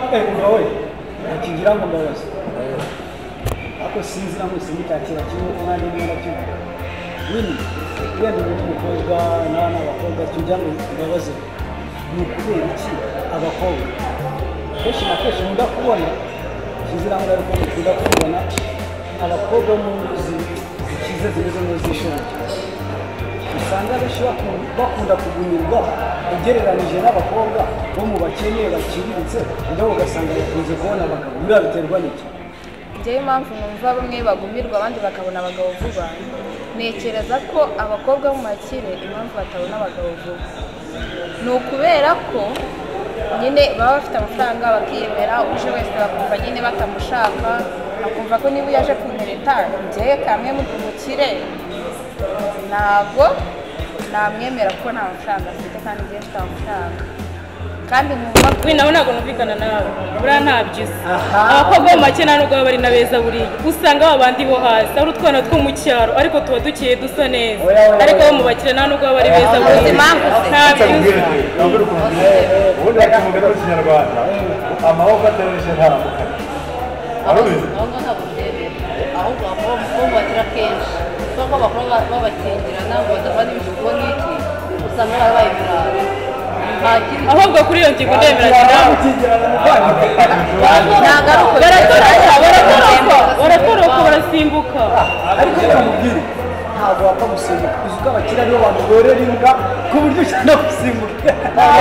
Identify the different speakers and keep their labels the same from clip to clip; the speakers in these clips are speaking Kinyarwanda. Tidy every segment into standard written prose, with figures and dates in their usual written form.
Speaker 1: Umva we ntakigira ngo mbabaze ariko sinzi na mwese mutakira kimwe ko nanjye niba ndacyumva wini wenda uri umukobwa n'abana b'abakobwa tujya ngo mbabaze ni ukubera iki abakobwa kenshi na kenshi nkunda kubona sinzi naho ariko nkunda kubona abakobwa mu zikize zimeze nk'izishoboye usanga benshi bakunda kugumirwa ugereranije n'abakobwa bo mu bakene baciriritse ndabo ugasanga bakunze kubona abagabo buriya biterwa n'iki?
Speaker 2: Njyewe impamvu numva bamwe bagumirwa abandi bakabona abagabo vuba ntekereza ko abakobwa bo mu bakire impamvu batabona abagabo vuba ni ukubera ko nyine baba bafite amafaranga bakiyemera uje wese bakumva nyine batamushaka akumva ko niba yaje kuntereta njyewe kamwe mu mukire ntabwo namwemera kuko nta mafaranga afite kandi njyewe mfite amafaranga kandi nkumva
Speaker 3: we nawe ntabwo numvikana nawe buriya ntabyo uzi abakobwa bo mu bakene nta nubwo baba ari na beza buriya usanga ba bandi bo hasi ari utwana two mu cyaro ariko tuba dukeye dusa neza ariko abo mu bakire nta nubwo baba ari beza buriya ntabyo uzi
Speaker 4: ubundi bakivuga mu kinyarwanda amaboko atereje ntaramukanya
Speaker 5: aho ntabwo byemera ahubwo abakobwa bakira kenshi kuko abakobwa babakingirana ngo badafata ibishuko n'iki usanga barabaye ibirara
Speaker 3: ahubwo kuri iyo ngingo ndemera baratoroka barasimbuka
Speaker 1: ariko reka mubwire ntabwo wapfa gusimbuka uzi ko abakire aribo bantu borera imbwa ku buryo ushobora gusimbuka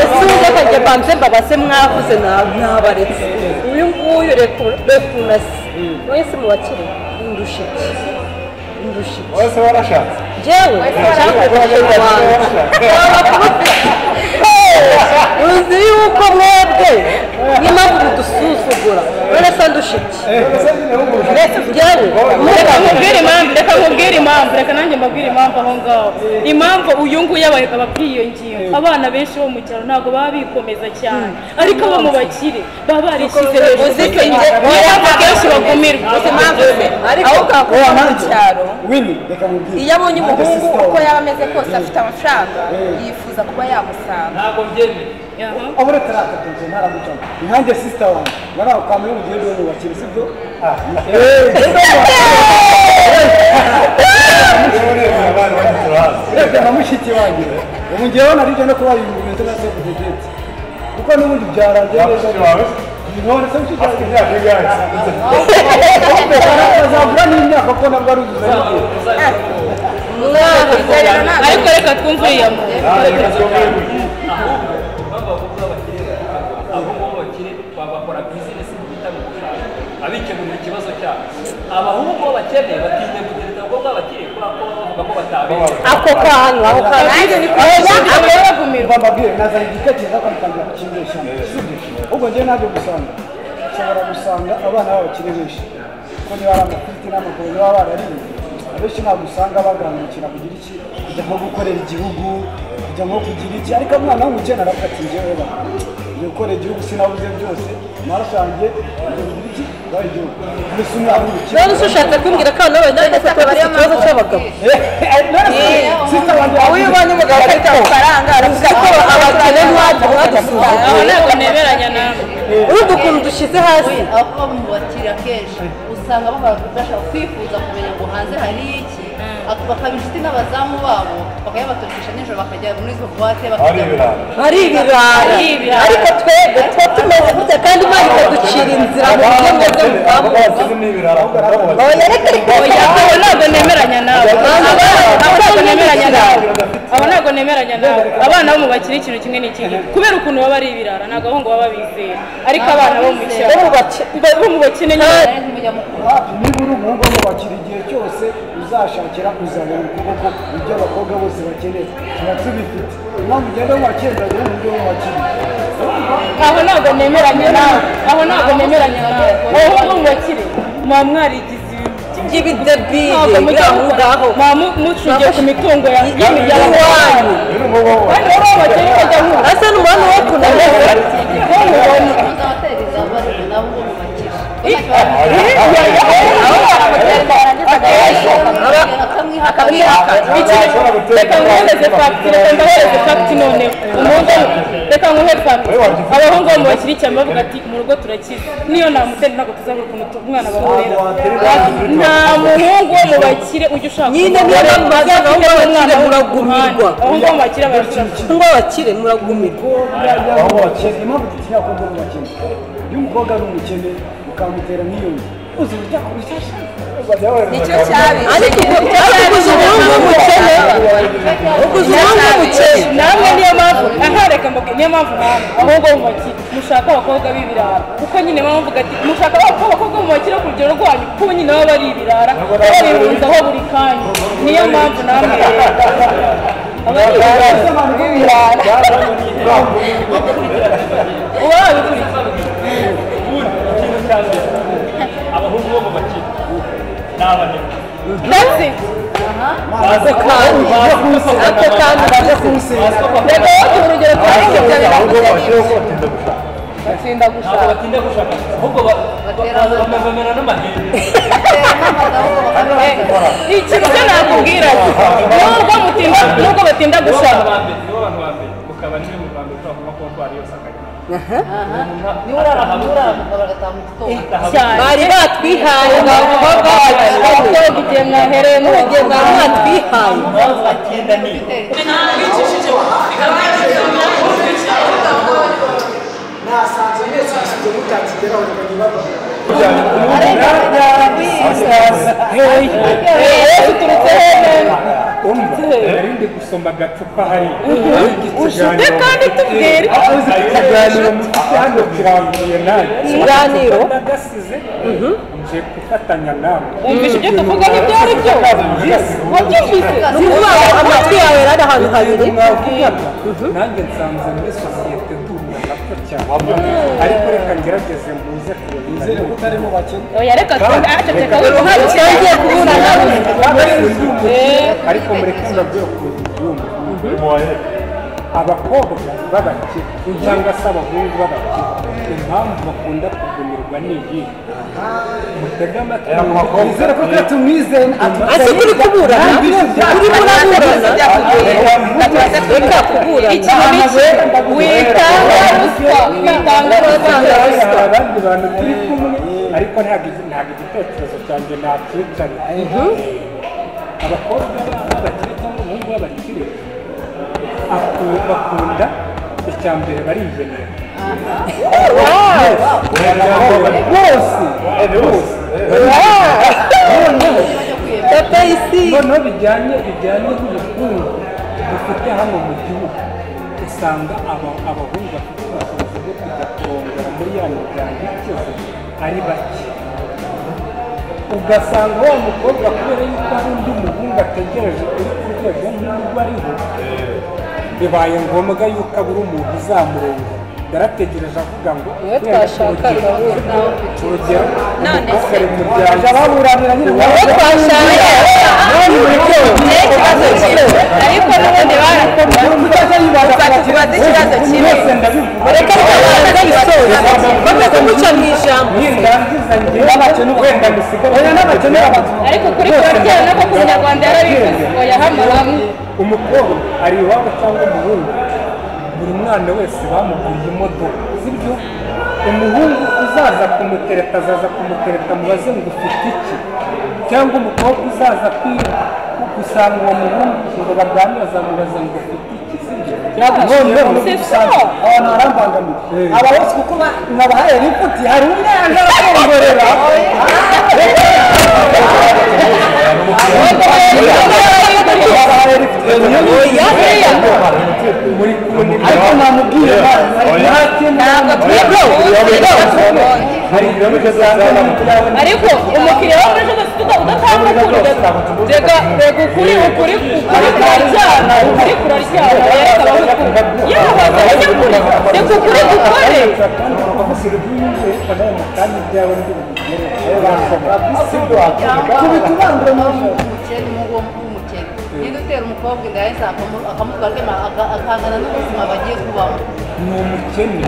Speaker 6: ese ubu akajya banze mbabase mwavuze nabaretse uyu nguyu rekunasi wese mu bakire ndusha iki ndusha iki
Speaker 4: wese warashatse
Speaker 6: njyewe uzi yuko mwebwe n'impamvu mudusuzugura none se ndusha iki
Speaker 3: reka nkubwire impamvu reka nanjye mbabwire impamvu aho ngaho impamvu uyu nguyu ababwiye iyo ngingo abana benshi bo mu cyaro ntabwo baba bikomeza cyane ariko abo mu bakire baba barishyize hejuru niyo mpamvu akenshi bagumirwa
Speaker 2: ahubwo abakobwa bo mu cyaro iyo abonye umuhungu uko yaba ameze kose afite amafaranga yifuza kuba yamusanga
Speaker 7: ntabwo mbyemeye
Speaker 1: abura tarakatonze ntaramucamo nkanjye sister wanjye barakwamye mu gihe mu bakire sibyo reka na mushiki wanjye ubu ngewe naribyo no kuba ibintu na se kudegete kuko n'ubundi byarangiye neza none se mushiki wanjye azagura n'imyaka ko nabwo aruzuza
Speaker 3: ariko reka twumve uriya muntu
Speaker 7: bakora bizinesi mu bita mu gushaka abikemurira ikibazo cyabo abahungu b'abakene batinya gutereta abakobwa b'abakire kubera ko bavuga ko batabera
Speaker 6: ako kantu ako kantu
Speaker 1: mbabwire nazanye igitekerezo ariko mutangira kukimbeshya sibyo ahubwo njyewe ntabyo gusanga ushobora gusanga abana b'abakire benshi kuko niba ari amafiriti n'amakoro baba barariye abenshi ntabwo usanga bagangukira kugira iki kujya nko gukorera igihugu kujya nko kugira iki ariko umwana w'umukene aravuga ati njyewe ba gukora igihugu sinabuze byose amaraso yanjye iki bari igihugu mbese umwana w'umukene
Speaker 6: none se ushatse kumbwira ko abana b'abanyarwanda bafite ikibazo cy'abagabo
Speaker 2: uyu ubonye umugabo afite amafaranga aravuga
Speaker 6: ko abakene mwadusuzugura
Speaker 3: aho ntabwo nemeranya nawe
Speaker 6: urumva ukuntu dushyize hasi
Speaker 5: abakobwa mu bakire akenshi usanga bashaka kwifuza kumenya ngo hanze hari iki bakaba inshuti n'abazamu babo bakayabatorokesha nijoro bakajya muri izo buwate
Speaker 6: ari ibirara ariko twebwe tuba tumeze gutya kandi Imana ikaducira inzira mu buryo bumeze bwambuza oya reka reka
Speaker 3: abo ntabwo nemeranya nawe abo ntabwo nemeranya nawe abo ntabwo nemeranya nawe abana bo mu bakire ikintu kimwe n'ikindi kubera ukuntu baba ari ibirara ntabwo abahungu baba bizera ariko abana bo mu cyaro bo mu bakene
Speaker 1: nyine niba uri umuhungu wo mu bakire igihe cyose uzashakira uzabona ukuboko ibyo abakobwa bose bakeneye tuba tubifite impamvu ugenda mu bakire ndagira uburyo mu bakire
Speaker 3: aho ntabwo nemeranya nawe aho ntabwo nemeranya nawe wowe mu bakire muba mwarigize ibintu
Speaker 6: by'ibidebile biri aho ngaho
Speaker 3: muba mucungiye ku mitungo y'imiryango yanyu kandi wowe abakire bajya nk'ubu
Speaker 6: asa n'umuhanda wo kunanira
Speaker 3: mubona reka nkwemeze mbahereze fact, reka mbahereze fact noneho. Umuhungu reka nguhe fact. Abahungu bo mu bakiri cyane bavuga ati mu rugo turakize. Niyo namutera ntabwo tuzabura ukuntu umwana bamurera. Nta muhungu wo mu bakire ujya ushaka.
Speaker 6: Nyine niyo mpamvu abahungu b'abakire muragumirwa.
Speaker 3: Abahungu bo mu bakire barashaka.
Speaker 6: Abahungu b'abakire muragumirwa.
Speaker 1: Aho bakire impamvu dutinya abakobwa bo mu bakene. Iyo umukobwa ari umukene ukamutera nk'iyo nzu uzi uburyo akubishasha.
Speaker 2: Nicyo cyabi.
Speaker 6: Ariko uguze umuhungu w'umukene, uguze umuhungu w'umukene.
Speaker 3: Namwe niyo mpamvu, aha reka mbabwire, niyo mpamvu namwe abahungu bo mu bakire mushaka abakobwa b'ibirara, kuko nyine baba bavuga ati mushaka abakobwa bo mu bakire ku rugero rwanyu, kuko nyine baba ari ibirara, babihunzaho buri kanya. Niyo mpamvu namwe rero aba ari ibirara uba wabikurikiye.
Speaker 7: Ikintu cya mbere abahungu bo mu bakire ni abanebwe.
Speaker 3: That's it.
Speaker 6: Ako kantu
Speaker 3: Reka wowe urugero
Speaker 2: Batinda gushaka.
Speaker 7: Ntabwo batinda gushaka, ahubwo bamera n'amahembe.
Speaker 3: Ikintu cyo nakubwira nubwo batinda gushaka.
Speaker 7: Nibo bantu ba mbere mu kabari nibo ba mbere ushobora kunywa kontwari yose akajya.
Speaker 5: Niba urara mu kabari agataha mu gitondo.
Speaker 6: Bari batwihaye abakobwa
Speaker 3: Abakobwa igihe mwahereye
Speaker 6: igihe mwari mwatwihaye.
Speaker 7: Impamvu batinda ni
Speaker 1: Nasanze mwese ibisubizo mutakigeraho reka nibabwire.
Speaker 3: Uturutse hehe?
Speaker 8: Nari ndi gusoma agacupa hariya.
Speaker 3: Ushute kandi tubwire.
Speaker 8: Ikiganiro mufite hano kiranguye nanjye.
Speaker 6: Ikiganiro?
Speaker 8: Nagasize nje gufatanya nawe.
Speaker 3: Wumvise ibyo tuvuga n'ibyo ari byo? Wabyumvise?
Speaker 6: Ni ukuvuga ngo amatwi yawe yari ahantu habiri.
Speaker 8: Nanjye nsanze muri sosiyete duhura nabyo cyane. Ariko reka ngerageze mbuze
Speaker 1: Nizere ko utari mu bakene.
Speaker 3: Oya reka aceceka
Speaker 6: Uruhare utangiye kuburana.
Speaker 8: Ariko mureke mbabwire ukuntu mbyumva. Abakobwa b'abakire cyangwa se abahungu b'abakire impamvu bakunda kugumirwa ni iyi. Mutege amatwi.
Speaker 1: Nizere ko twe tumwizeye.
Speaker 6: Ese kuri kuburana? Kuri muraburana? Reka kuburana.
Speaker 3: Ikintu ni witanga ruswa, witanga ruswa.
Speaker 8: Hari abandi bantu turi kumwe ariko ntabwo igitekerezo cyanjye nacyicanye. Abakobwa b'abakire cyangwa abahungu b'abakire bakunda icya mbere barigenera. Bose
Speaker 6: Papa isi.
Speaker 8: Noneho bijyanye n'ubukungu dufite hano mu gihugu, usanga abahungu bafite ubushobozi bwo kujya kurongora muri ya miryango ikize ari bake. Ugasanga wa mukobwa kubera yuko hari undi muhungu ategereje uri ku rwego nk'urwo ariho, bibaye ngombwa yuko abura umuntu uzamurongora. Yarategereje avuga ngo
Speaker 2: Niwe twashakaga.
Speaker 8: Urugero
Speaker 2: None se
Speaker 8: umuryango
Speaker 1: Baburanira nyine.
Speaker 2: Niwe twashakaga. Ikibazo kimwe ariko n'ubundi barakubaza ikibazo kimwe.
Speaker 6: Reka reka bisoze. Bamaze kumuca mu ijambo.
Speaker 8: Nindangiza njyewe wenda musigare.
Speaker 1: Oya n'abakene
Speaker 3: Ariko kuri kuraryana koko Umunyarwanda yarabivuze. Oya hano hamwe.
Speaker 8: Umukobwa ari iwabo cyangwa umuhungu, buri mwana wese bamuguriye imodoka, sibyo? Umuhungu uzaza kumutereta azaza kumutereta mubaze ngo ufite iki, cyangwa umukobwa uzaza gusanga uwo muhungu ngo baganire azamubaza ngo ufite iki, sibyo?
Speaker 1: Noneho abantu barambangamiye. Aba bose kuko nabahaye lifuti hari umwe yaje arongorera. Ariko namubwiye
Speaker 3: Ariko umukiriya wo muri Jose udatanga ukuri, reka ukuri ukuri ukuri kuraryana, ukuri kuraryana, reka baze ukuri, reka ukuri gukore.
Speaker 5: Niba utera umukobwa inda yahise akamutwara akahangana n'ubuzima bagiye kubamo.
Speaker 8: Ni umukene.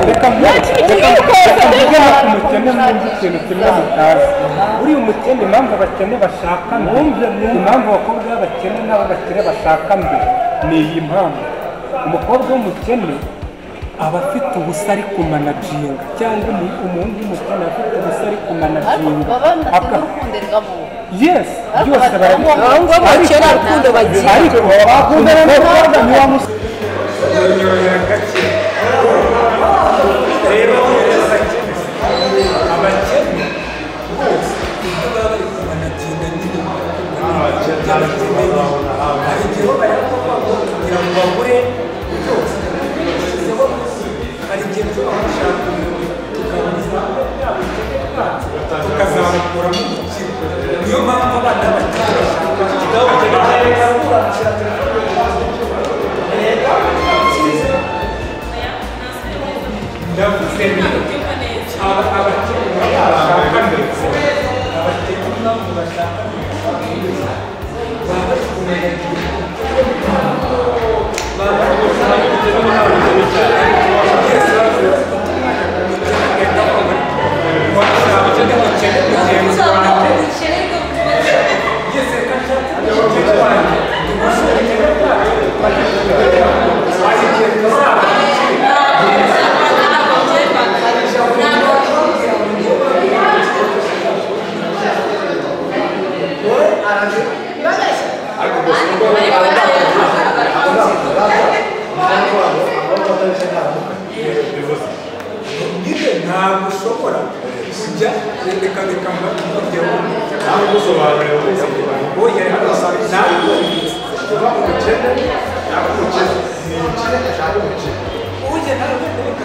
Speaker 8: Reka mvuge ku mukene mwumve ikintu kimwe mutazi. Uriya umukene, impamvu abakene bashaka mbere, impamvu abakobwa b'abakene n'ab'abakire bashaka mbere ni iyi mpamvu. Umukobwa w'umukene aba afite ubusa ari kumanaginga, cyangwa umuhungu w'umukene afite ubusa ari kumanaginga. Yes, byose barabikora. Ariko bakundana n'umukobwa ntiwamusa. Reba abakene bose ibyo baba bari kumanaginga nyine by'abakene, hari igihe bareba kugira ngo bagure byose bishyizeho, hari igihe dushobora gushaka tukabuza bwa bukene bwacu tukazabukuramo ubukire. Niyo mpamvu abana bakiri bashaka ndavuze nti abakene bashaka ndetse abakene impamvu bashaka baba bari kumenya ntabwo ushobora kujya reka reka mbageraho
Speaker 4: ntabwo usobanurira
Speaker 8: ntabwo
Speaker 4: kuba umukene ntabwo umukene ni umukene ashaka umukene
Speaker 8: ujye nawe reka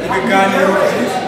Speaker 8: ibiganiro byiza.